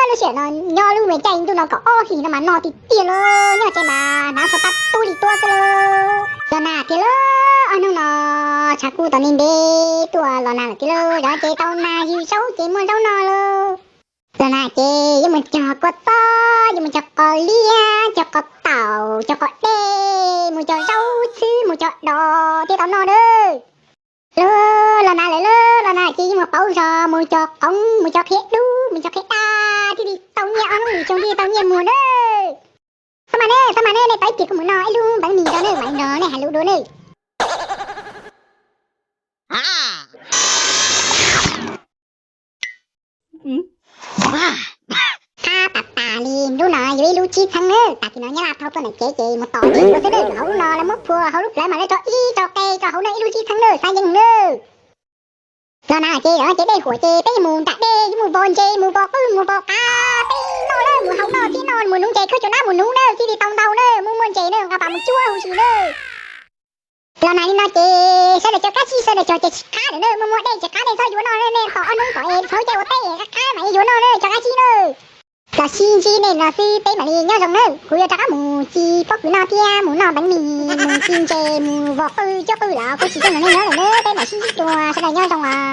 Lub sij hawm no nyob lub me caij ntuj no kaum ob hlis no mas no tiag tiag lauj, nyob tsev mas hnav xov pab tub li tuab xwb lauj. Los Nas tias lauj, ob hnub no tshav kub tau ntev ntev tuaj Los Nas lawm tiag lauj, zov ces tau nag ywg zaub ces muaj zaub noj lauj. Los Nas ces yuav mus cog kua txob, yuav mus cog qos liab, cog qos taum, cog qos dej, mus cog zaub txhwb, mus cog dos thiaj tau noj nawb. Los Nas lawm lauj, Los Nas ces yeej mus pauv zog, mus cog qoov, mus cog qhiav dub, mus cog qhiav daj thiaj li tau nyiaj, ob hnub yim xyoo thiaj li tau nyiaj muag nawb. Xab mas ne, xab mas ne, nej tau ib pliag kuv mus noj ib lub npeev mis rau nej, mam nrog nej hais lus dua nawb. Qab tas tas li, lub no yuav ib lub tsib txheeb nawb. Tag kis no Nyab Laj thauj tuaj ntawm kev ces mus tom dej dua xwb nawb. Hauv lub no lawv muab phua hauv lub plawv mas lawv tso ib tso qe tso hauv no ib lub tsib txheeb nawb, xav yeej nawb. Los Nas ces, ces dej huam ces peb mus nram dej, yuav mus vos ntses, mus vos qwj, mus vos qav, peb noj lawm mus hau noj thiab noj, mus nuv ntses khawb cov nab mus nuv nawb, thiaj li tau ntau nawb, muaj muaj ntses nawb, nqa pas mus cuab huv si nawb. Los Nas li no ces sawv daws cov kab tsib sawv daws cog ces tsis qab lawm nawb, muaj muaj dej tsis qab, nej txhob yuav noj, nej tom ob hnub tom es txhob caij ua teb qab qab mas yuav noj nawb cov kab tsib nawb. Los sib ntsib nej no xwb peb mam li nyob zoo nawb, kuv yuav rov qab mus ci pob kws noj thiab mus noj npeev mis, mus ci ntses, mus vos qwj cuab qwj los kuv tsis coj nrog nej nyob lawm nawb, peb mam sib ntsib dua, sawv daws nyob zoo os.